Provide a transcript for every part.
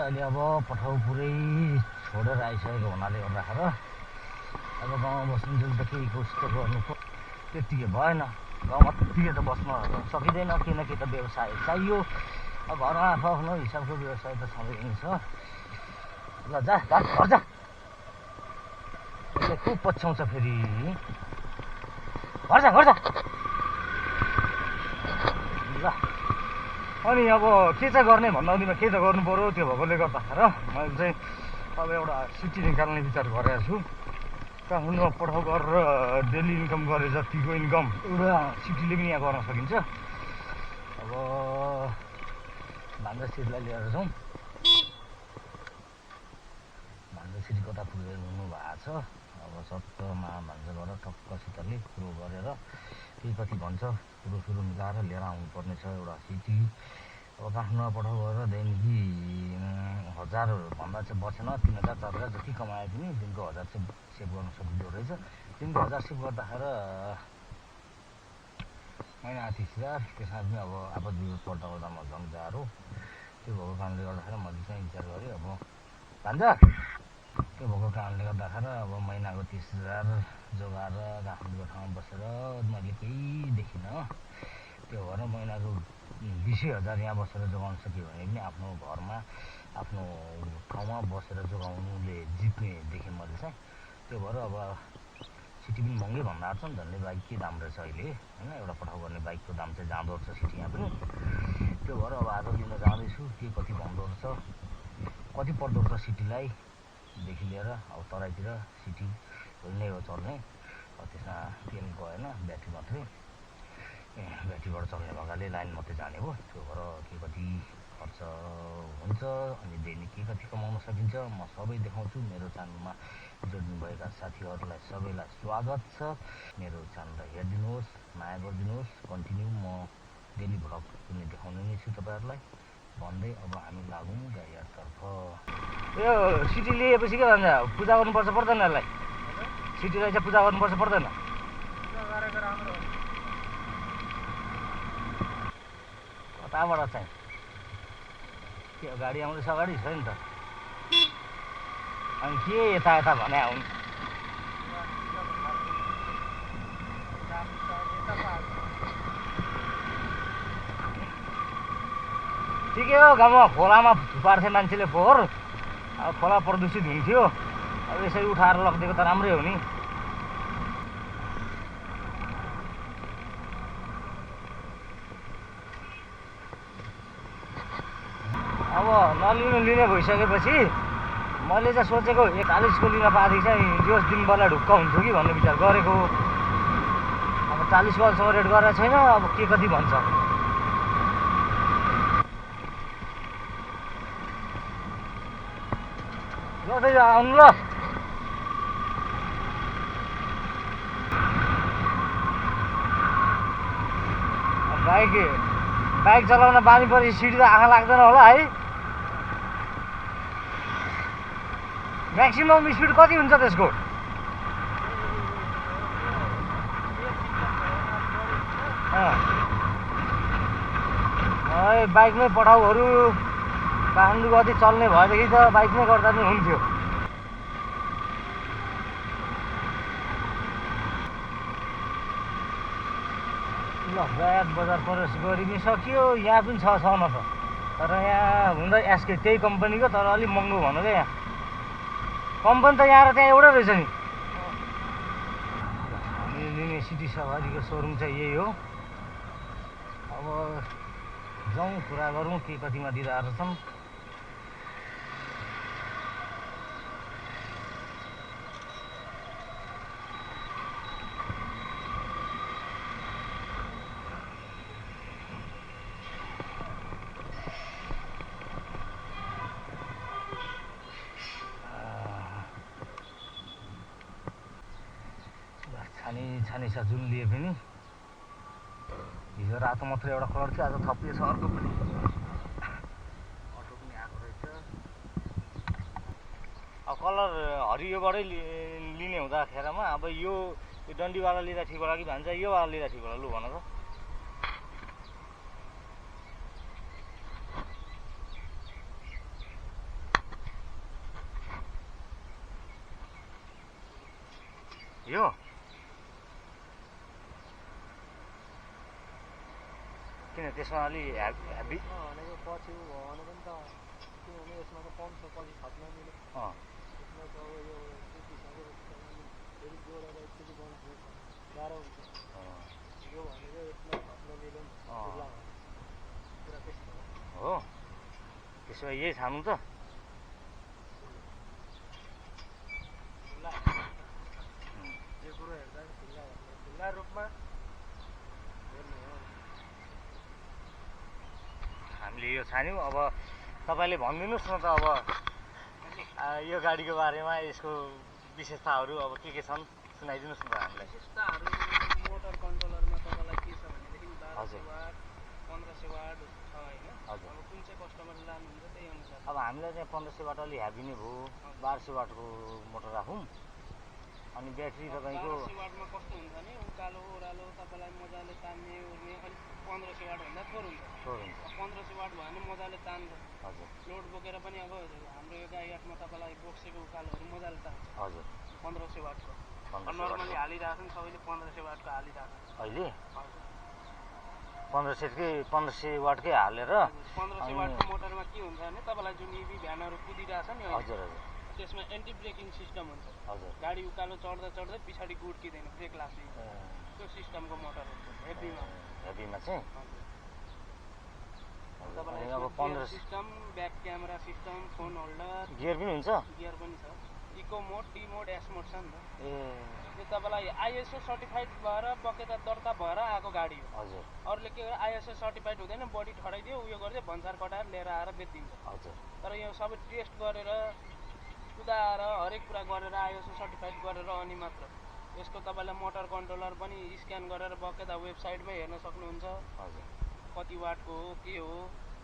अहिले अब पठाउ पुरै छोडेर आइसकेको हुनाले गर्दाखेरि अब गाउँमा बस्नुन्जेल त केही कोसिस त गर्नु त्यत्तिकै भएन। गाउँमा त्यत्तिकै त बस्न सकिँदैन, केही न केही त व्यवसाय चाहियो। अब घरमा आफ्नो हिसाबको व्यवसाय त छँदै छ। ल जा घर जा, यसले खुब पछ्याउँछ फेरि। घर जा ल। अनि अब के चाहिँ गर्ने भन्दाउदीमा केही त गर्नु पऱ्यो। त्यो भएकोले गर्दाखेरि मैले चाहिँ अब एउटा सिटी निकाल्ने विचार गरेको छु। काठमाडौँमा पठाउ गरेर डेली इन्कम गरे जतिको इन्कम एउटा सिटीले पनि यहाँ गर्न सकिन्छ। अब भान्जा सिटीलाई लिएर जाउँ। भान्जा सिटी कता पुग्नु भएको छ। अब सट्टमा भान्जा गरेर टक्कसितले कुरो गरेर के कति भन्छ कुरो मिलाएर लिएर आउनुपर्ने छ एउटा सिटी। अब काठमाडौँमा पठाउ गरेर दैनिकी 1000भन्दा चाहिँ बचेन, 3000 4000 जति कमाए पनि दिनको 1000 चाहिँ सेभ गर्न सकिँदो रहेछ। दिनको 1000 सेभ गर्दाखेरि महिना 30000। त्यसमा पनि अब आपद विपद पर्दा ओर्दामा झन् गाह्रो। त्यो भएको कारणले गर्दाखेरि मैले चाहिँ विचार गरेँ अब भान्जा त्यो भएको कारणले गर्दाखेरि अब महिनाको 30000 जोगाएर काठमाडौँको ठाउँमा बसेर मैले केही देखिनँ। त्यो भएर महिनाको 20000 यहाँ बसेर जोगाउन सक्यो भने पनि आफ्नो घरमा आफ्नो ठाउँमा बसेर जोगाउनुले जित्ने देखेँ मैले चाहिँ। त्यो भएर अब सिटी पनि महँगै भन्दा छ नि। झन्डै बाइक के दाम रहेछ अहिले होइन। एउटा पठाउ गर्ने बाइकको दाम चाहिँ जाँदो रहेछ सिटी यहाँ पनि। त्यो भएर अब आज लिन जाँदैछु के कति भन्दो रहेछ, कति पर्दो रहेछ सिटीलाई देखि लिएर। अब तराईतिर सिटी नै हो चल्ने। त्यसमा तेल गएन, ब्याट्री मात्रै। ब्याट्रीबाट चल्ने भएकाले लाइन मात्रै जाने हो। त्यो भएर के कति खर्च हुन्छ अनि दैनिक के कति कमाउन सकिन्छ म सबै देखाउँछु। मेरो च्यानलमा जोड्नुभएका साथीहरूलाई सबैलाई स्वागत छ। मेरो च्यानललाई हेरिदिनुहोस्, माया गरिदिनुहोस्। कन्टिन्यू म डेली भ्लग पनि देखाउने नै छु तपाईँहरूलाई भन्दै अब हामी लागौँ गाडीतर्फ। यो सिटी लिएपछि के भन्छ, पूजा गर्नुपर्छ पर्दैन यसलाई? सिटीलाई चाहिँ पूजा गर्नुपर्छ पर्दैन? कताबाट चाहिँ त्यो गाडी आउँदैछ, अगाडि छ नि त। अनि के यता यता भने आउनु ठिकै हो। गाउँमा खोलामा थुपार्थे मान्छेले फोहोर, अब खोला प्रदूषित हुन्थ्यो। अब यसरी उठाएर लगिदिएको त राम्रै हो नि। अब लिने भइसकेपछि मैले चाहिँ सोचेको 41को लिन पाएदेखि चाहिँ यो दिन बेला ढुक्क हुन्छु कि भन्ने विचार गरेको। अब 40को अहिलेसम्म रेट गरेको छैन। अब के कति भन्छ गर्दै आउनु ल। बाइक चलाउन बानी परेपछि सिटी त आँखा लाग्दैन होला है। म्याक्सिमम स्पिड कति हुन्छ त्यसको? बाइकमै पठाउहरू काठमाडौँ कति चल्ने भएदेखि त बाइकमै गर्दा पनि हुन्थ्यो। ल गायत बजार प्रवेश गरिसक्यो। यहाँ पनि छ न त, तर यहाँ हुँदा एसके त्यही कम्पनीको, तर अलिक महँगो भन्नु क्या। यहाँ कम्पनी त यहाँ र त्यहाँ एउटै रहेछ नि। हामीले लिने सिटी सवारीको सोरुम चाहिँ यही हो। अब जाउँ कुरा गरौँ के कतिमा दिइरहेको छन्। छानी जुन लिए पनि हिजो रातो मात्रै एउटा कलर थियो, आज थपिएछ अर्को पनि। अटो पनि आएको रहेछ। अब कलर हरियोबाटै लिने हुँदाखेरिमा अब यो डन्डीवाला लिँदा ठिक होला कि भन्छ योवाला लिँदा ठिक होला? लु भन त। यो किन त्यसमा अलि हेभी भनेको पछि भने पनि त किनभने यसमा त पम्प छ पछि छाप्न मिल्यो यसमा त अब यो त्यतिसकेपछि फेरि जोडेर एकचोटि गर्नु गाह्रो हुन्छ यो भनेको यसमा छाप्न मिल्यो खुल्ला कुरा त्यस्तो हो त्यसो भए यही छान्नु त यो कुरो हेर्दा खुल्ला रूपमा हेर्नु हो हामीले यो छान्यौँ अब तपाईँले भनिदिनुहोस् न त अब यो गाडीको बारेमा यसको विशेषताहरू अब के छन् सुनाइदिनुहोस् न त हामीलाई विशेषताहरू मोटर कन्ट्रोलरमा तपाईँलाई के छ भनेदेखि 1200 वाट 1500 वाट छ होइन हजुर अब कुन चाहिँ कस्टमरले लानुहुन्छ त्यही अनुसार अब हामीलाई चाहिँ 1500 वाट अलि हेभी नै भयो 1200 वाटको मोटर राखौँ अनि ब्याट्री तपाईँको 1200 वाटमा कस्तो हुन्छ भने उकालो ओह्रालो तपाईँलाई मजाले तान्ने उर्ने अलिक 1500 वाट भन्दा थोर हुन्छ 1500 वाट भयो भने मजाले तान्छ हजुर लोड बोकेर पनि अब हाम्रो यो गाईघाटमा तपाईँलाई बोक्सेको उकालोहरू मजाले तान्छ हजुर 1500 वाटको 1500 नर्मली हालिरहेको छ सबैले 1500 वाटको हालिरहेको छ अहिले हजुर 1500 वाटकै हालेर 1500 वाटको मोटरमा के हुन्छ भने तपाईँलाई जुन इभी भ्यानहरू कुदिरहेछ नि हजुर हजुर त्यसमा एन्टी ब्रेकिङ सिस्टम हुन्छ हजुर गाडी उकालो चढ्दा चढ्दै पछाडि गुड्किँदैन ब्रेक लाग्दैन त्यो सिस्टमको मोटर हुन्छ हेभीमा हेभीमा चाहिँ तपाईँलाई अब अब 15 system back camera system phone holder gear पनि हुन्छ गियर पनि छ इको मोड टी मोड एस मोड छ नि त ए यो तपाईँलाई आइएसओ सर्टिफाइड भएर बकेटा दर्ता भएर आएको गाडी हो हजुर अरूले के गर्यो आइएसओ सर्टिफाइड हुँदैन बडी ठडाइदियो उयो गरिदियो भन्सार कटाएर लिएर आएर बेचिदिन्छ हजुर तर यो सबै टेस्ट गरेर कुदाएर हरेक कुरा गरेर आइएसओ सर्टिफाइड गरेर अनि मात्र यसको तपाईँलाई मोटर कन्ट्रोलर पनि स्क्यान गरेर बकेटा वेबसाइटमै हेर्न सक्नुहुन्छ हजुर कति वाटको हो के हो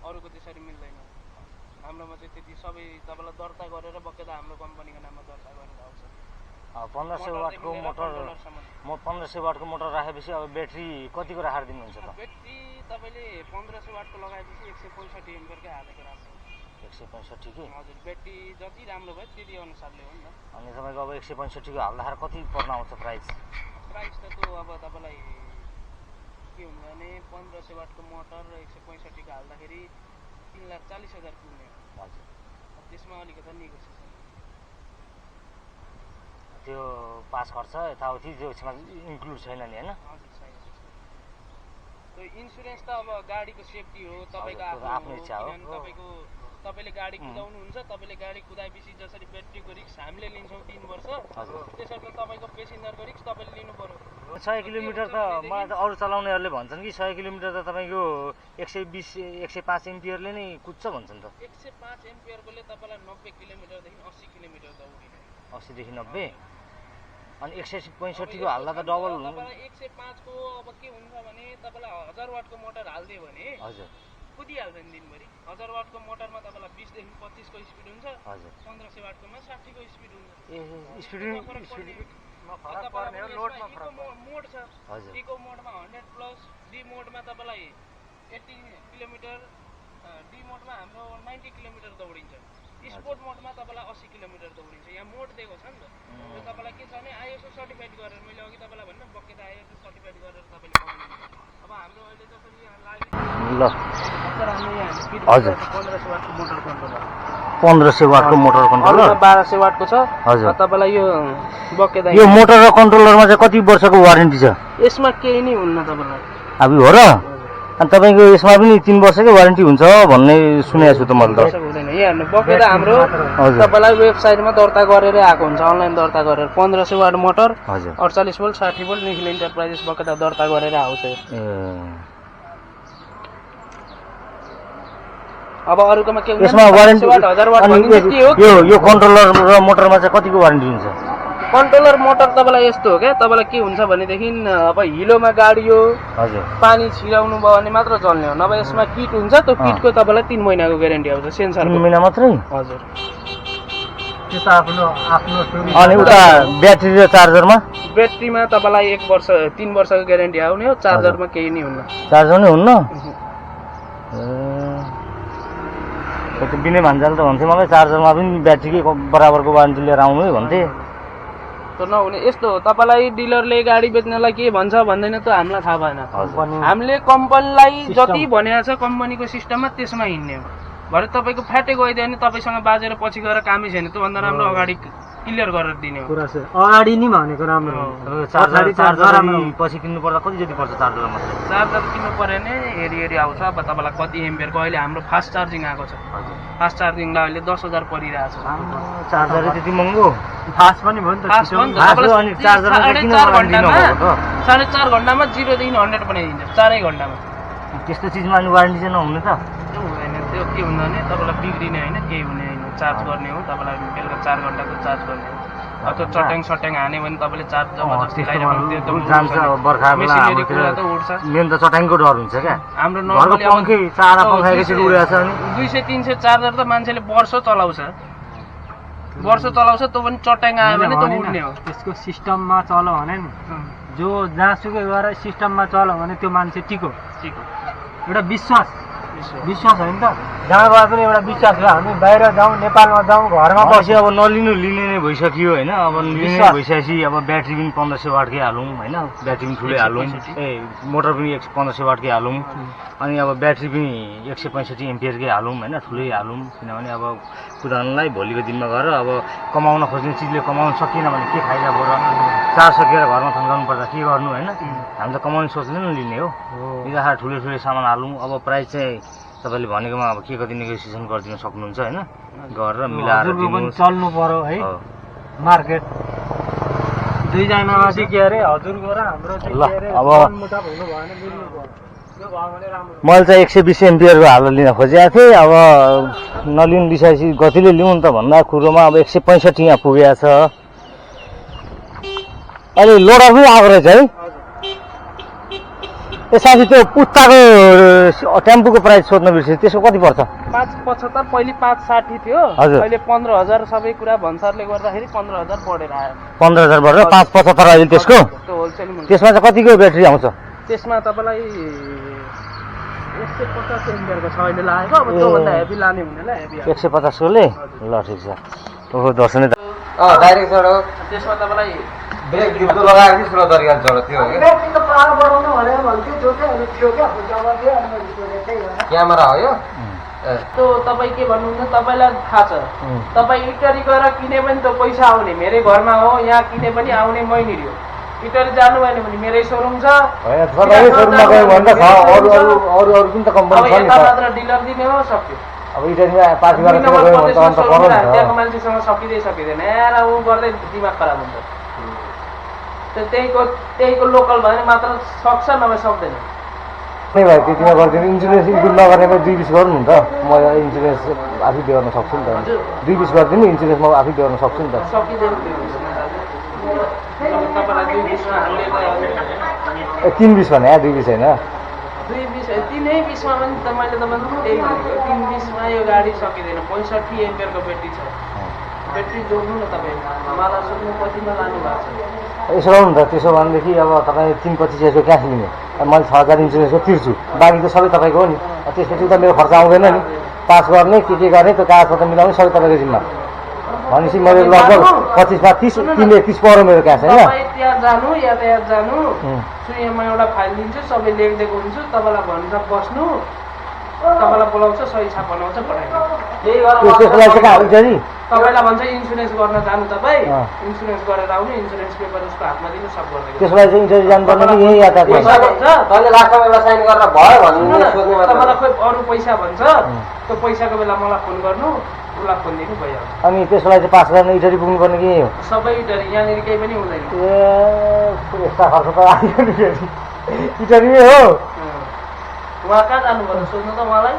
अरूको त्यसरी मिल्दैन हाम्रोमा चाहिँ त्यति सबै तपाईँलाई दर्ता गरेर बकेटा हाम्रो कम्पनीको नाममा दर्ता गरेर आउँछ 1500 वाटको मोटर 1500 वाटको मोटर राखेपछि अब ब्याट्री कतिको राखेर दिनुहुन्छ त ब्याट्री तपाईँले 1500 वाटको लगाएपछि 165 एम्पियरकै हालेको राम्रो 165 कि हजुर ब्याट्री जति राम्रो भयो त्यति अनुसारले हो नि त अनि तपाईँको अब 165 को हाल्दाखेरि कति पर्न आउँछ प्राइस प्राइस त त्यो अब तपाईँलाई के हुन्छ भने 1500 वाटको मोटर र 165 को हाल्दाखेरि 3,40,000 पुग्ने हो हजुर त्यसमा अलिकति नेगोसिएसन त्यो पास खर्च यताउति जो यसमा इन्क्लुड छैन नि होइन हजुर छैन त्यो इन्सुरेन्स त अब गाडीको सेफ्टी हो तपाईँको आफ्नो इच्छा हो तपाईँले गाडी कुदाउनुहुन्छ तपाईँले गाडी कुदाएपछि जसरी ब्याट्रीको रिक्स हामीले लिन्छौँ 3 वर्ष त्यसरी तपाईँको पेसेन्जरको रिक्स तपाईँले लिनु पर्यो 100 किलोमिटर त मलाई त अरू चलाउनेहरूले भन्छन् कि 100 किलोमिटर त तपाईँको 120 105 एम्पियरले नै कुद्छ भन्छन् त 105 एम्पियरकोले तपाईँलाई 90 किलोमिटरदेखि 80 किलोमिटर दौडिने 80 देखि 90 अनि 165 को हाल्दा त डबल हुन्छ तपाईँलाई 105 को अब के हुन्छ भने तपाईँलाई 1000 वाटको मोटर हाल्दियो भने हजुर कुदिहाल्छ नि दिनभरि 1000 वाटको मोटरमा तपाईँलाई 20 देखि 25 को स्पिड हुन्छ हजुर 1500 वाटकोमा 60 को स्पिड हुन्छ ए स्पिड फरक पर्ने हो लोडमा फरक मोड छ हजुर इको मोडमा 100 प्लस डी मोडमा तपाईँलाई 80 किलोमिटर डी मोडमा हाम्रो 90 किलोमिटर दौडिन्छ स्पोर्ट मोडमा तपाईँलाई 80 किलोमिटर दौडिन्छ यहाँ मोड दिएको छ नि त त्यो तपाईँलाई के छ भने आइएसओ सर्टिफाइड गरेर मैले अघि तपाईँलाई भन्नु बकेटा आइएसओ सर्टिफाइड गरेर तपाईँले पाउनुहुन्छ अब हाम्रो अहिले जसरी यहाँ लाग्यो ल हाम्रो यहाँ हजुर 1500 वाटको मोटर कन्ट्रोलर 1500 वाटको मोटर कन्ट्रोलर 1200 वाटको छ हजुर तपाईँलाई यो बकेटा यो मोटर र कन्ट्रोलरमा चाहिँ कति वर्षको वारेन्टी छ यसमा केही नै हुन्न तपाईँलाई अब हो र अनि तपाईँको यसमा पनि 3 वर्षकै वारेन्टी हुन्छ भन्ने सुनेको छु त मैले त हुँदैन यहाँ हेर्नु बकेटा हाम्रो तपाईँलाई वेबसाइटमा दर्ता गरेर आएको हुन्छ अनलाइन दर्ता गरेर 1500 वाट मोटर हजुर 48 भोल्ट 60 भोल्ट निखिल इन्टरप्राइजेस बकेटा दर्ता गरेर आउँछ अब अरूकोमा के हुन्छ यसमा वारेन्टी 1000 वाट भन्ने के हो यो कन्ट्रोलर र मोटरमा चाहिँ कतिको वारेन्टी हुन्छ कन्ट्रोलर मोटर तपाईँलाई यस्तो हो क्या तपाईँलाई के हुन्छ भनेदेखि अब हिलोमा गाडी हो हजुर पानी छिराउनु भयो भने मात्र चल्ने हो नभए यसमा किट हुन्छ त्यो किटको तपाईँलाई 3 महिनाको ग्यारेन्टी आउँछ सेन्सरको 3 महिना मात्रै हजुर त्यो त आफ्नो अनि उता ब्याट्री र चार्जरमा ब्याट्रीमा तपाईँलाई 1 वर्ष 3 वर्षको ग्यारेन्टी आउने हो चार्जरमा केही नै हुन्न चार्जर नै हुन्न त्यो बिने भान्जाले त भन्थे मलाई चार्जरमा पनि ब्याट्रीकै बराबरको वारेन्टी लिएर आउनु है भन्थे त्यो नहुने यस्तो हो तपाईँलाई डिलरले गाडी बेच्नलाई के भन्छ भन्दैन त्यो हामीलाई थाहा भएन हामीले कम्पनीलाई जति भनेको छ कम्पनीको सिस्टममा त्यसमा हिँड्ने हो भरे तपाईँको फ्याटे गइदियो भने तपाईँसँग बाजेर पछि गएर कामै छैन त्योभन्दा राम्रो अगाडि क्लियर गरेर दिने हो अगाडि नि भनेको राम्रो पछि किन्नु पर्दा कति जति पर्छ चार्जर मात्रै चार्जर किन्नु पऱ्यो भने हेरी आउँछ अब तपाईँलाई कति एम्पियरको अहिले हाम्रो फास्ट चार्जिङ आएको छ फास्ट चार्जिङलाई अहिले 10,000 परिरहेको छ चार्जरै त्यति महँगो फास्ट पनि भयो नि त फास्ट पनि अनि चार्जरमा चाहिँ किन वारेन्टी नभएको त 4.5 घन्टामा 0 देखि 100 बनाइदिन्छ 4 घन्टामा त्यस्तो चिजमा अनि वारेन्टी चाहिँ नहुने त त्यो हुँदैन त्यो के हुँदा भने तपाईँलाई बिग्रिने होइन केही हुने होइन चार्ज गर्ने हो तपाईँलाई बेलुका 4 घन्टाको चार्ज गर्ने हो अब त्यो चट्याङ सट्याङ हान्यो भने तपाईँले चार्ज जबरजस्ती जान्छ बर्खा बेला मेन त चट्याङको डर हुन्छ क्या हाम्रो घरको पङ्खै चारा पङ्खा एकैचोटि उडेको छ अनि 200-300 चार्जर त मान्छेले वर्ष चलाउँछ त्यो पनि चट्याङ आयो भने त उड्ने हो त्यसको सिस्टममा चल्यो भने नि जो जहाँसुकै गएर सिस्टममा चल्यो भने त्यो मान्छे टिको एउटा विश्वास होइन त जहाँ गए पनि एउटा विश्वास भयो हामी बाहिर जाउँ नेपालमा जाउँ घरमा पछि अब नलिनु लिने नै भइसक्यो होइन अब लिने भइसकेपछि अब ब्याट्री पनि 1500 वाटकै हालौँ होइन ब्याट्री पनि ठुलै हालौँ मोटर पनि 1500 वाटकै हालौँ अनि अब ब्याट्री पनि 165 एम्पियरकै हालौँ होइन ठुलै हालौँ किनभने अब कुदाउनलाई भोलिको दिनमा गएर अब कमाउन खोज्ने चिजले कमाउन सकिएन भने के फाइदा भयो र चार्ज सकेर घरमा थन्काउनु पर्दा के गर्नु होइन हामी त कमाउने सोचले नै लिने हो यता ठुलो सामान हालौँ अब प्राइस चाहिँ तपाईँले भनेकोमा अब के कति नेगोसिएसन गरिदिन सक्नुहुन्छ होइन गरेर मिलाएर चल्नु पर्यो है मार्केट दुईजनामा चाहिँ के अरे हजुरको र हाम्रो अब मैले चाहिँ 120 एम्पियरको हालेर लिन खोजेको थिएँ अब नलिनु बिसाएपछि गतिले लिउँ त भन्दा कुरोमा अब 165 यहाँ पुगेको छ अहिले लोडर पनि आएको रहेछ है साथी त्यो पुत्ताको टेम्पोको प्राइस सोध्न बिर्सेँ त्यसको कति पर्छ 575 पहिले 560 थियो अहिले 15,000 सबै कुरा भन्सारले गर्दाखेरि 15,000 बढेर आयो 15,000 बढेर 575 अहिले त्यसको त्यसमा चाहिँ कतिको ब्याट्री आउँछ त्यसमा तपाईँलाई 150 एम्पियरको छ अहिले लागेको अब त्योभन्दा हेभी लाने हुनेलाई हेभी 150 कोले ल ठिक छ ओहो दर्शनै डाइरेक्ट चढो त्यसमा तपाईँलाई ब्रेक डिब्बो लगाएर कि स्लो तरिकाले चढो त्यो क्यामेरा हो यो त्यो तपाईँ के भन्नुहुन्छ तपाईँलाई थाहा छ तपाईँ इटरी गएर किने पनि त पैसा आउने मेरै घरमा हो यहाँ किने पनि आउने मैनिर हो इटरी जानु भएन भने मेरै सोरुम छ मात्र डिलर दिने हो सक्यो त्यहाँको मान्छेसँग सकिँदैन यार ऊ गर्दै दिमाग खराब हुन्छ त्यहीको लोकल भयो भने मात्र सक्छ नभए सक्दैन भाइ त्यतिमा गरिदिनु इन्सुरेन्स इन्क्लुड नगर्नेमा 2-20 गर्नु नि त म इन्सुरेन्स आफै बेहोर्न सक्छु नि त 2-20 गरिदिनु इन्सुरेन्स म आफै बेहोर्न सक्छु नि त सकिँदैन 3-20 भने 2-20 होइन 3-20 मा पनि त मैले तपाईँको त्यही भनेको 3-20 मा यो गाडी सकिँदैन 65 एम्पियरको ब्याट्री छ ब्याट्री जोड्नु न तपाईँ मलाई सोध्नु कतिमा लानु भएको छ यसो गर्नु त त्यसो भनेदेखि अब तपाईँ 3-25 क्यास लिने मैले 6,000 इन्सुरेन्सको तिर्छु बाँकी त सबै तपाईँको हो नि त्यसपछि त मेरो खर्च आउँदैन नि पास गर्ने के गर्ने त्यो कागजपत्र मिलाउने सबै तपाईँको जिम्मा भनेपछि मैले लगभग 25-मा 30 पर्यो मेरो क्यास होइन त्यहाँ जानु यातायात जानु सुइयामा एउटा फाइल दिन्छु सबै लेखिदिएको हुन्छु तपाईँलाई भन्छ बस्नु तपाईँलाई बोलाउँछ सही छाप बनाउँछ पठाइदिनु तपाईँलाई भन्छ इन्सुरेन्स गर्न जानु तपाईँ इन्सुरेन्स गरेर आउनु इन्सुरेन्स पेपर उसको हातमा दिनु सब गरिदिनु त्यसलाई चाहिँ इन्सुरेन्स जानुपर्ने कि यही यातायात तपाईँलाई खोइ अरू पैसा भन्छ त्यो पैसाको बेला मलाई फोन गर्नु उसलाई फोन दिनु भइहाल्छ अनि त्यसलाई चाहिँ पास गर्न इटरी पुग्नुपर्ने कि हो सबै इटरी यहाँनिर केही पनि हुँदैन एक्स्ट्रा खर्च त आयो इटरी हो उहाँ कहाँ जानुपर्छ सोध्नु त मलाई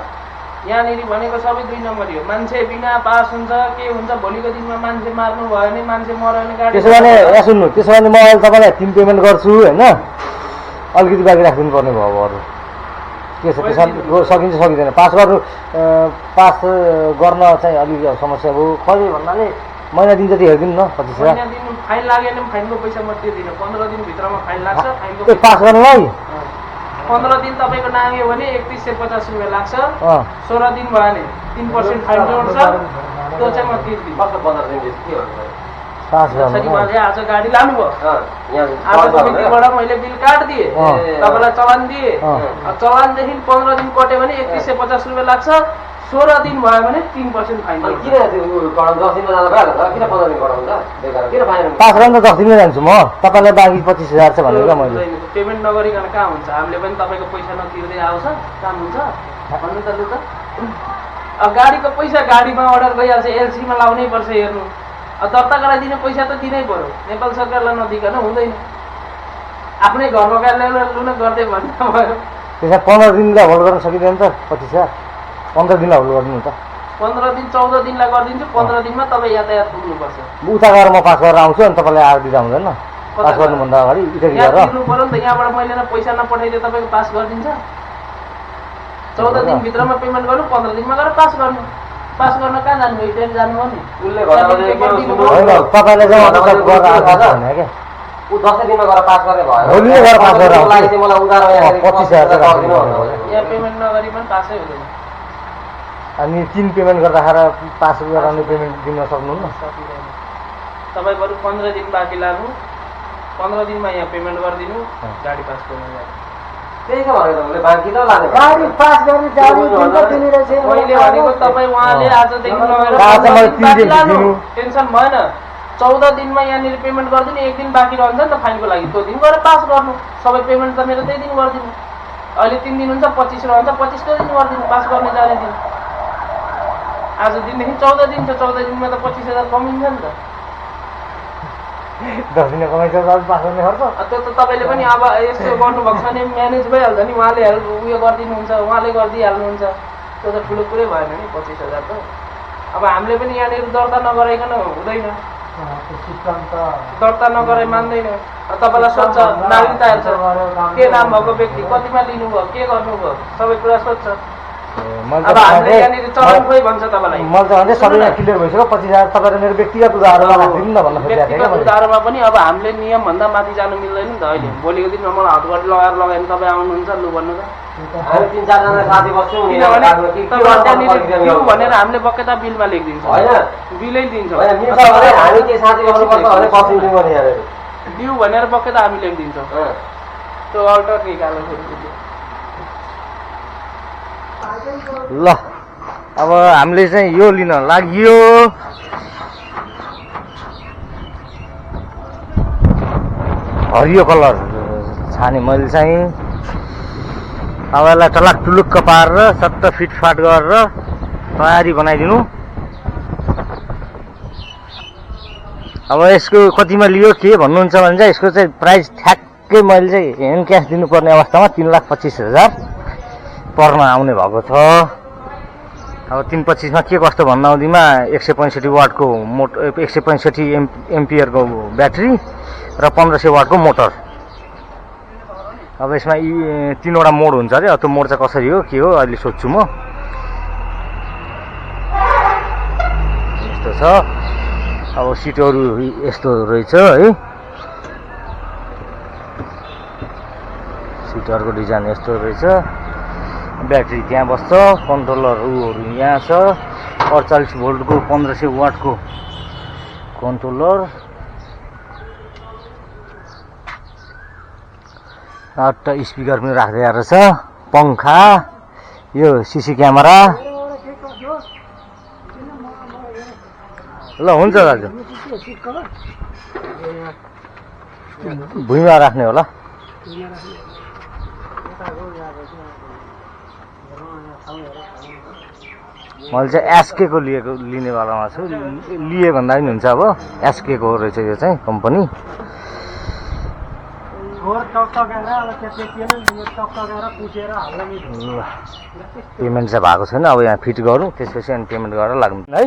यहाँनिर भनेको सबै 2 नम्बरी हो मान्छे बिना पास हुन्छ के हुन्छ भोलिको दिनमा मान्छे मार्नु भयो भने मान्छे मर्यो भने गाडी त्यसो भने यहाँ सुन्नु त्यसो भने म अहिले तपाईँलाई 3 पेमेन्ट गर्छु होइन अलिकति बाँकी राखिदिनु पर्ने भयो अब अरू के छ त्यसमा सकिन्छ सकिँदैन पास गर्न चाहिँ अलिक समस्या भयो कहिले भन्नाले महिना दिन जति हेरिदिनु न 25,000 फाइन लाग्यो भने फाइनको पैसा म तिर्दिनँ 15 दिनभित्रमा फाइन लाग्छ फाइनको पास गर्नलाई 15 दिन तपाईँको नाग्यो भने 3150 रुपियाँ लाग्छ 16 दिन भयो भने 3% फाइन जोड्छ त्यो चाहिँ म तिर्दिनँ पास गर्नु यसरी उहाँले आज गाडी लानुभयो यहाँ आजको मिटिङबाट मैले बिल काटिदिएँ तपाईँलाई चलान दिएँ चलानदेखि 15 दिन कट्यो भने 3150 रुपियाँ लाग्छ 16 दिन भयो भने 3% फाइन किन 10 दिनमा जाँदा भइहाल्छ किन 15 दिन गराउनु त बेकार किन फाइन पास गर्न त 10 दिनमै जान्छु म तपाईँलाई बाँकी 25,000 छ भनेको मैले पेमेन्ट नगरिकन कहाँ हुन्छ हामीले पनि तपाईँको पैसा नतिर्दै आउँछ काम हुन्छ भन्नु त लु त अब गाडीको पैसा गाडीमा अर्डर गइहाल्छ एलसीमा लाउनै पर्छ हेर्नु अब दर्ता गराइदिने पैसा त दिनै पर्यो नेपाल सरकारलाई नदिकन हुँदैन आफ्नै घरको कार्यालयलाई लु न गर्दै भन्दा भयो त्यसमा 15 दिनलाई होल्ड गर्न सकिँदैन त 25,000 15 दिनलाई होल्ड गरिदिनु त 15 दिन 14 दिनलाई गरिदिन्छु 15 दिनमा तपाईँ यातायात पुग्नुपर्छ उता गएर म पास गरेर आउँछु अनि तपाईँलाई आएर दिँदा हुँदैन पास गर्नुभन्दा अगाडि इत्यादि यहाँ गरेर तिर्नु पर्यो नि त यहाँबाट मैले पैसा नपठाइदिए तपाईँको पास गरिदिन्छ 14 दिनभित्रमा पेमेन्ट गर्नु 15 दिनमा गएर पास गर्नु पास गर्न कहाँ जानु इत्यादि जानु हो नि उसले होइन तपाईँलाई चाहिँ मतलब गरेर आएको भने क्या ऊ 10 दिनमा गएर पास गर्ने भयो भोलि गएर पास गरेर आउँछु लागि चाहिँ मलाई उधारो 25,000 गरिदिनु यहाँ पेमेन्ट नगरी पनि पासै हुँदैन अनि 3 पेमेन्ट गर्दाखेरि पास गराउने पेमेन्ट दिन सक्नुहुन्न सकिँदैन तपाईँ बरु 15 दिन बाँकी लाग्नु 15 दिनमा यहाँ पेमेन्ट गरिदिनु गाडी पास गर्नु त्यही त भनेको उसले बाँकी त लाने गाडी पास गर्ने जानु दिन त दिने रहेछ मैले भनेको तपाईँ उहाँले आजदेखि लगेर आज मैले 3 दिन लानु दिनु टेन्सन भएन 14 दिनमा यहाँनिर पेमेन्ट गरिदिनु 1 दिन बाँकी रहन्छ नि त फाइनको लागि त्यो दिन गएर पास गर्नु सबै पेमेन्ट त मेरो त्यही दिन गरिदिनु अहिले 3 दिन हुन्छ 25 रहन्छ 25 दिन गरिदिनु पास गर्ने जाने दिन आज दिनदेखि 14 दिन छ 14 दिनमा त 25,000 कमिन्छ नि त 10 दिन कमाइन्छ पास गर्ने खर्च त्यो त तपाईँले पनि अब यसो गर्नुभएको छ भने म्यानेज भइहाल्छ नि उहाँले उयो गरिदिनुहुन्छ उहाँले गरिदिइहाल्नुहुन्छ त्यो त ठुलो कुरै भएन नि 25,000 त अब हामीले पनि यहाँनिर दर्ता नगराइकन हुँदैन दर्ता नगराइ मान्दैन तपाईँलाई सोध्छ नागरिकता हेर्छ के नाम भएको व्यक्ति कतिमा लिनुभयो के गर्नुभयो सबै कुरा सोध्छ अब हामीले यहाँनिर चलन खोइ भन्छ तपाईँलाई मैले त भन्दै सबै क्लियर भइसक्यो 25,000 तपाईँले मेरो व्यक्तिगत उधारोमा राखिदिनु न भन्न खोजिरहेको थिएँ व्यक्तिगत उधारोमा पनि अब हामीले नियमभन्दा माथि जानु मिल्दैन नि त अहिले भोलिको दिनमा मलाई हातगढी लगाएर लगायो भने तपाईँ आउनुहुन्छ लु भन्नु त हामी 3-4 जना साथी बस्छौँ किनभने तपाईँ त्यहाँनिर दिउँ भनेर हामीले बकेता बिलमा लेखिदिन्छौँ होइन बिलै दिन्छौँ होइन मिल्छ भने हामी के साथी बस्नुपर्छ भने बसिदिनु भने यहाँ दिउँ भनेर बकेता हामी लेखिदिन्छौँ त्यो अल्टर निकाल्नु ल अब हामीले चाहिँ यो लिन लाग्यो हरियो कलर छाने मैले चाहिँ अब यसलाई टलाक टुलुक्क पारेर सट्ट फिटफाट गरेर तयारी बनाइदिनु अब यसको कतिमा लियो के भन्नुहुन्छ भने चाहिँ यसको चाहिँ प्राइस ठ्याक्कै मैले चाहिँ ह्यान्ड क्यास दिनुपर्ने अवस्थामा 3,25,000 पर्न आउने भएको छ अब 325 के कस्तो भन्दा आउँदिमा 165 वाटको मोटर 165 एम्पियरको ब्याट्री र 1500 वाटको मोटर अब यसमा यी 3वटा मोड हुन्छ अरे त्यो मोड चाहिँ कसरी हो के हो अहिले सोध्छु म यस्तो छ अब सिटहरू यस्तो रहेछ है सिटहरूको डिजाइन यस्तो रहेछ ब्याट्री त्यहाँ बस्छ कन्ट्रोलरहरू यहाँ छ 48 भोल्टको 1500 वाटको कन्ट्रोलर 8टा स्पिकर पनि राख्दै रहेछ पंखा यो सीसी क्यामेरा ल हुन्छ दाजु भुइँमा राख्ने होला मैले चाहिँ एसके को लिनेवालामा छु लिए भन्दा पनि हुन्छ अब एसके को रहेछ यो चाहिँ कम्पनी पेमेन्ट चाहिँ भएको छैन अब यहाँ फिट गरौँ त्यसपछि अनि पेमेन्ट गरेर लाग्नु है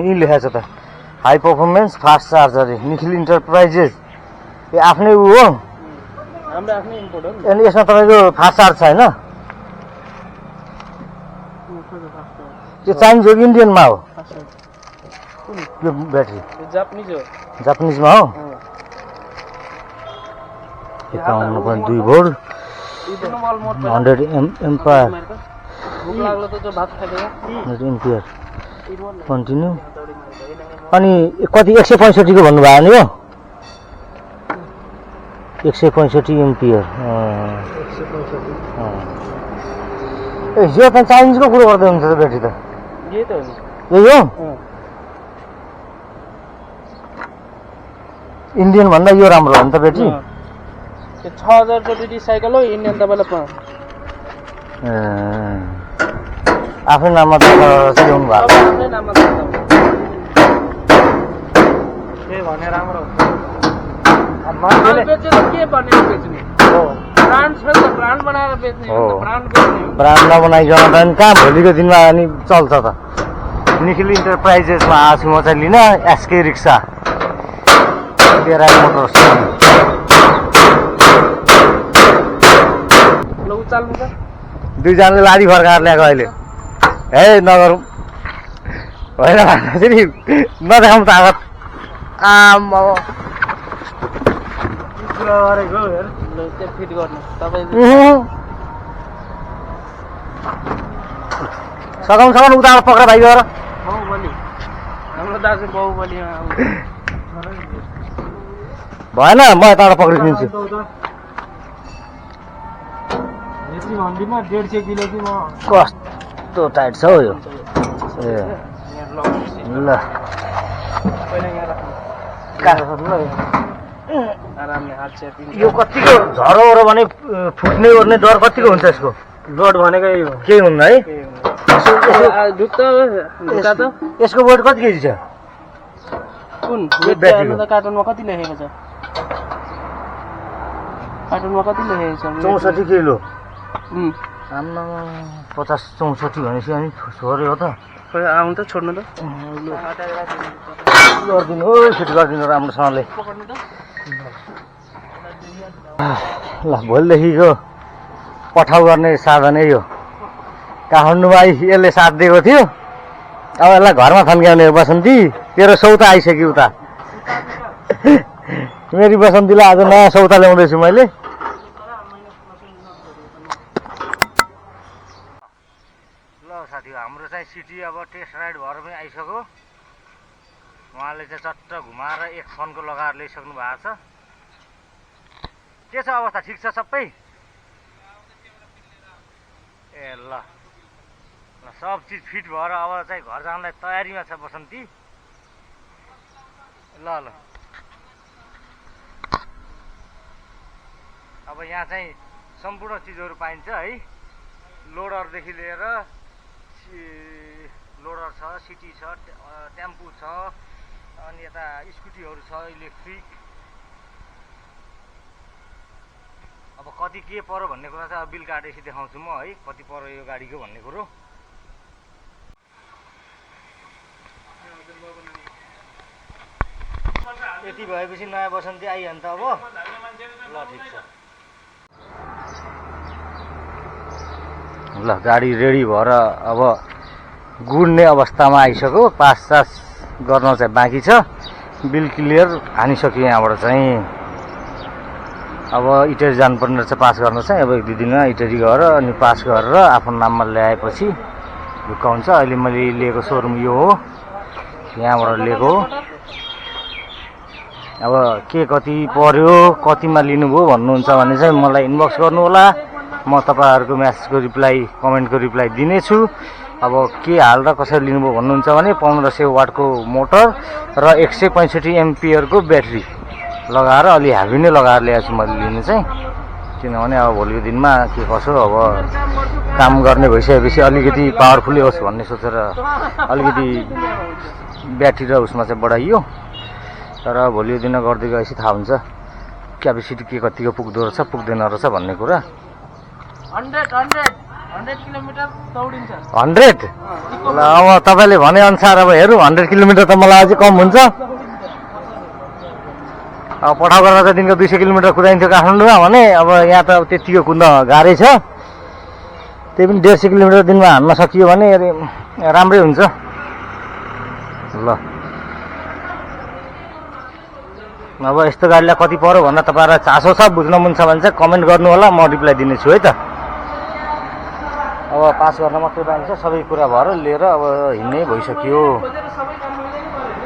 यी लेखेको छ त high performance fast charger Nikhil enterprises यो आफ्नै ऊ हो हाम्रो आफ्नै इम्पोर्ट हो नि अनि यसमा तपाईँको फास्ट चार्ज छैन त्यो चाइनिज हो कि इन्डियनमा हो यो ब्याट्री जापानिज हो जापानिजमा हो 51.2 भोल्ट 100 एम्पायर भोक लाग्लो त जो भात खाइदियो एम्पियर कन्टिन्यू अनि कति 165 को भन्नुभयो नि हो 165 एम्पियर यो त चाइनिजको कुरो गर्दै हुन्छ त ब्याट्री त यही त हो नि यही हो इन्डियन भन्दा यो राम्रो हो नि त ब्याट्री त्यो 6000 को ड्युटी साइकल हो इन्डियन तपाईँलाई आफ्नै नाममा त ल्याउनु भएको आफ्नै नाममा त्यही भने राम्रो बेच्यो त के भनेर बेच्ने ब्रान्ड छ नि त ब्रान्ड बनाएर बेच्ने हो ब्रान्ड बेच्ने हो ब्रान्ड नबनाइकन त अनि कहाँ भोलिको दिनमा अनि चल्छ त निखिल इन्टरप्राइजेसमा आएको छु म चाहिँ लिन एसके रिक्सा तेराई मोटर्स ल उचाल्नु त दुईजनाले लाडी फर्काएर ल्याएको अहिले हे नगरौँ होइन भन्दाखेरि नदेखाउँ तागत आम्मा कुरा गरेको हेर ल त्यो फिट गर्नु तपाईँ सघाउँ उता पक्रा भाइ गएर बाहुबली हाम्रो दाजु बाहुबलीमा आउँछ भएन म यताबाट पक्रिदिन्छु यति भन्दिनँ 150 किलो कि म कस्तो टाइट छ हौ यो ए ल आरामले हात चेपिन्छ यो कतिको झरो ओरो भने फुट्ने ओर्ने डर कतिको हुन्छ यसको लोड भनेको यही हो केही हुन्न है ढुक्का त यसको वेट कति केजी छ कुन यो ब्याट्रीको? त कार्टुनमा कति लेखेको छ कार्टुनमा कति लेखेको छ 64 किलो उम्, आम्मा 50 64 भनेपछि अनि छोरे हो त खोइ आउनु त छोड्नु त गरिदिनु हो फिट गरिदिनु राम्रोसँगले पकड्नु त ल भोलिदेखिको पठाउ गर्ने साधन यही हो काठमाडौँमा यसले साथ दिएको थियो अब यसलाई घरमा थन्क्याउने हो बसन्ती तेरो सौता आइसक्यो उता मेरी बसन्तीलाई आज नयाँ सौता ल्याउँदैछु मैले ल साथी हाम्रो चाहिँ सिटी अब टेस्ट राइड भएर पनि आइसक्यो उहाँले चाहिँ चट्ट घुमाएर एक फनको लगाएर ल्याइसक्नु भएको छ के छ अवस्था ठिक छ सबै ए ल ल सब चिज फिट भएर अब चाहिँ घर जानलाई तयारीमा छ बसन्ती ल ल अब यहाँ चाहिँ सम्पूर्ण चिजहरू पाइन्छ है लोडरदेखि लिएर लोडर छ सिटी छ टेम्पू छ अनि यता स्कुटीहरू छ इलेक्ट्रिक अब कति के पर्यो भन्ने कुरा चाहिँ अब बिल काटेपछि देखाउँछु म है कति पर्यो यो गाडीको भन्ने कुरो यति भएपछि नयाँ बसन्ती आइहाल्छ अब ल ठिक छ ल गाडी रेडी भएर अब गुड्ने अवस्थामा आइसक्यो पास गर्न चाहिँ बाँकी छ बिल क्लियर हानिसक्यो यहाँबाट चाहिँ अब इटरी जानुपर्ने रहेछ पास गर्न चाहिँ अब 1-2 दिनमा इटरी गएर अनि पास गरेर आफ्नो नाममा ल्याएपछि ढुक्क हुन्छ अहिले मैले लिएको सोरुम यो हो यहाँबाट लिएको हो अब के कति पर्यो कतिमा लिनुभयो भन्नुहुन्छ भने चाहिँ मलाई इनबक्स गर्नु होला म तपाईहरुको मेसेजको रिप्लाई कमेन्टको रिप्लाई दिनेछु अब के हाल र कसरी लिनुभयो भन्नुहुन्छ भने 1500 वाटको मोटर र 165 एम्पियरको ब्याट्री लगाएर अलि हेभी नै लगाएर ल्याएको छु मैले लिनु चाहिँ किनभने अब भोलिको दिनमा के कसो अब काम गर्ने भइसकेपछि अलिकति पावरफुल होस् भन्ने सोचेर अलिकति ब्याट्री र उसमा चाहिँ बढाइयो तर भोलिको दिन गर्दै गएपछि थाहा हुन्छ क्यापेसिटी के कतिको पुग्दो रहेछ पुग्दैन रहेछ भन्ने कुरा 100 किलोमिटर दौडिन्छ 100 ल अब तपाईले भने अनुसार अब हेरौँ 100 किलोमिटर त मलाई अझै कम हुन्छ अब पठाउ गरेर चाहिँ दिनको 200 किलोमिटर कुदाइन्थ्यो काठमाडौँमा भने अब यहाँ त त्यतिको कुद्न गाह्रै छ त्यही पनि 150 किलोमिटर दिनमा हान्न सकियो भने राम्रै हुन्छ ल अब यस्तो गाडीलाई कति पर्यो भन्दा तपाईहरुलाई चासो छ बुझ्न मन छ भने चाहिँ कमेन्ट गर्नु होला म रिप्लाई दिनेछु है त अब पास गर्न मात्रै बाँकी छ, सबै कुरा भएर लिएर अब हिँड्नै भइसक्यो। खोजेर सबै काम मिल्दैन पऱ्यो।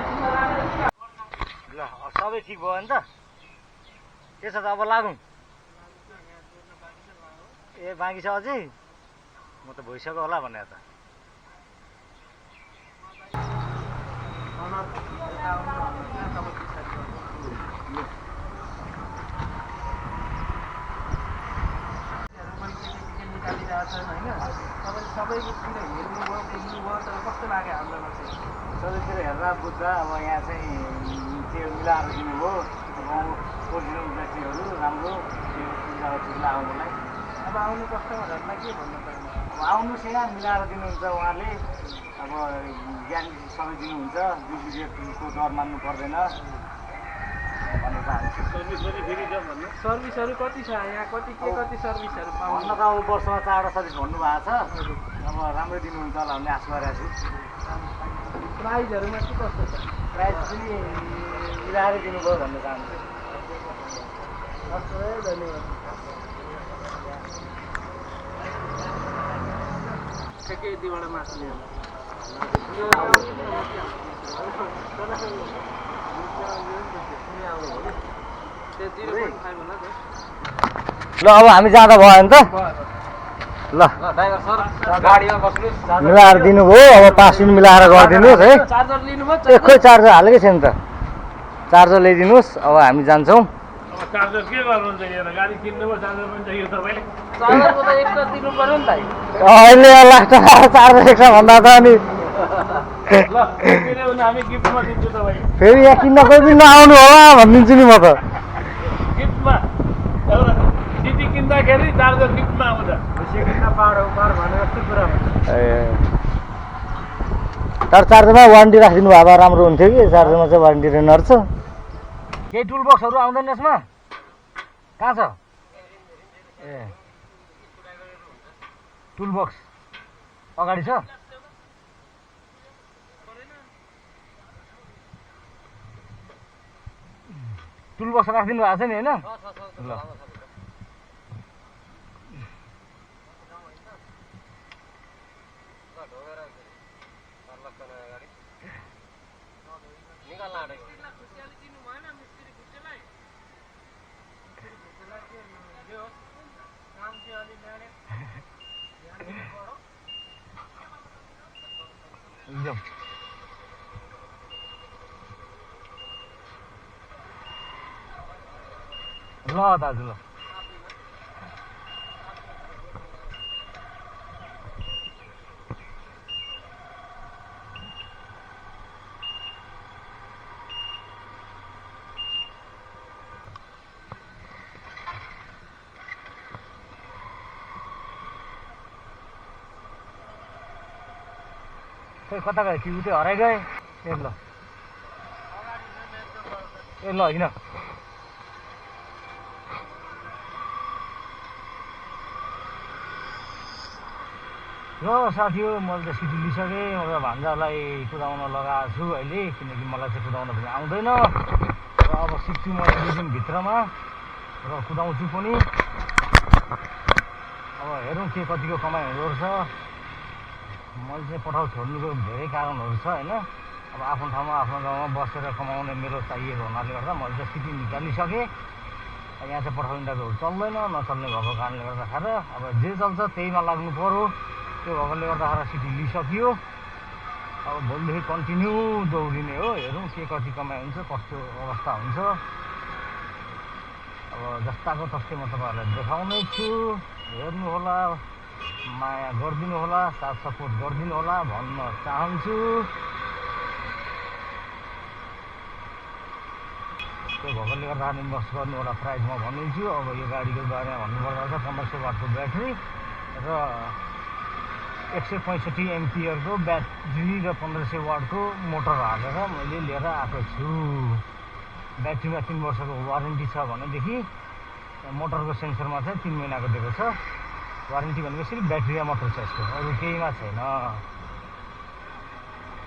ल सबै ठिक भयो नि त, के छ त अब लागौँ? ए बाँकी छ अझै? म त भइसक्यो होला भने त। सबैतिर हेर्नुभयो बुझ्नुभयो तर कस्तो लाग्यो हामीलाई चाहिँ? सबैतिर हेरेर बुझ्दा अब यहाँ चाहिँ त्यो मिलाएर दिनुभयो, गाउँ ओरिजिनल ब्याट्रीहरू राम्रो, त्यो सुविधाहरू ठिक आउनुलाई। अब आउनु कस्टमरहरूलाई के भन्नु पर्ने? अब आउनुहोस् यहाँ मिलाएर दिनुहुन्छ उहाँले, अब ग्यारेन्टी सबै दिनुहुन्छ, डुप्लिकेटको डर मान्नु पर्दैन भन्नु चाहन्छु। सर्भिस पनि फेरि जाउँ भन्नु। सर्भिसहरू कति छ यहाँ? कति सर्भिसहरू पाउनु? भन्न त अब वर्षमा 4वटा सर्भिस भन्नुभएको छ, अब राम्रै दिनुहुन्छ होला भन्ने आशा गरेको छु। प्राइजहरूमा के कस्तो छ? प्राइस पनि मिलाएर दिनुभयो भन्न चाहन्छु। हस् धन्यवाद। ठ्याक्कै यतिबाट मासु ल्याउनु। ल अब हामी जाँदा भयो नि त। ल ड्राइभर सर गाडीमा बस्नुहोस्। मिलाएर दिनुभयो, अब पास पनि मिलाएर गरिदिनुहोस् है। चार्जर लिनुभयो? ए खोइ चार्जर हालेकै छैन त, चार्जर ल्याइदिनुहोस्। अब हामी जान्छौँ। चार्जर के गर्नुहुन्छ यहाँ? गाडी किन्नुभयो, चार्जर पनि चाहियो तपाईँले? चार्जरको त एक्स्ट्रा दिनु पर्यो नि त। अहिले लास्टमा चार्जर एक्स्ट्रा भन्दा त अनि ल किन्यो भने हामी गिफ्टमा दिन्छु तपाईँले। फेरि यहाँ किन्न कोही पनि नआउनु होला भनिदिन्छु नि म त। गिफ्टमा एउटा सिटी किन्दाखेरि चार्जर गिफ्टमा आउँछ। तर चार्जरमा वारेन्टी राखिदिनु भए भए राम्रो हुन्थ्यो कि, चार्जरमा चाहिँ वारेन्टी रहेनरहेछ। केही टुल बक्सहरू आउँदैन यसमा? कहाँ छ? ए टुल बक्स अगाडि छ? टुल बक्स राखिदिनु भएको छ नि होइन? ल एकदम ल दाजु ल खै कता गए कि उतै हराइ गए। ए ल होइन ल साथी हो, मैले त सिटी लिइसकेँ। म त भान्जालाई कुदाउन लगाएको छु अहिले, किनकि मलाई चाहिँ कुदाउन पनि आउँदैन र अब सिक्छु म 2 दिनभित्रमा र कुदाउँछु पनि। अब हेरौँ के कतिको कमाइ हुँदो रहेछ। मैले चाहिँ पठाउ छोड्नुको धेरै कारणहरू छ होइन। अब आफ्नो ठाउँमा आफ्नो गाउँमा बसेर कमाउने मेरो चाहिएको हुनाले गर्दा मैले चाहिँ सिटी निकालिसकेँ। यहाँ चाहिँ पठाउ इन्टरभ्यूहरू चल्दैन, नचल्ने भएको कारणले गर्दाखेरि अब जे चल्छ त्यहीमा लाग्नु पऱ्यो। त्यो भएकोले गर्दाखेरि सिटी लिइसकियो। अब भोलिदेखि कन्टिन्यू दौडिने हो। हेरौँ के कति कमाइ हुन्छ, कस्तो अवस्था हुन्छ। अब जस्ताको तस्तै म तपाईँहरूलाई देखाउनै छु। हेर्नुहोला, माया गरिदिनु होला, साथ सपोर्ट गरिदिनु होला भन्न चाहन्छु। त्यो भएकोले गर्दा इन्भेस्ट गर्नु होला। प्राइस म भनिदिन्छु। अब यो गाडीको बारेमा भन्नुपर्दा चाहिँ 1500 वाटको ब्याट्री र 165 एम्पियरको ब्याट्री र 1500 वाटको मोटर हालेर मैले लिएर आएको छु। ब्याट्रीमा 3 वर्षको वारेन्टी छ भनेदेखि मोटरको सेन्सरमा चाहिँ 3 महिनाको दिएको छ वारेन्टी। भनेको सिर्फ ब्याट्रीमा मात्र छ, यसको अरू केहीमा छैन।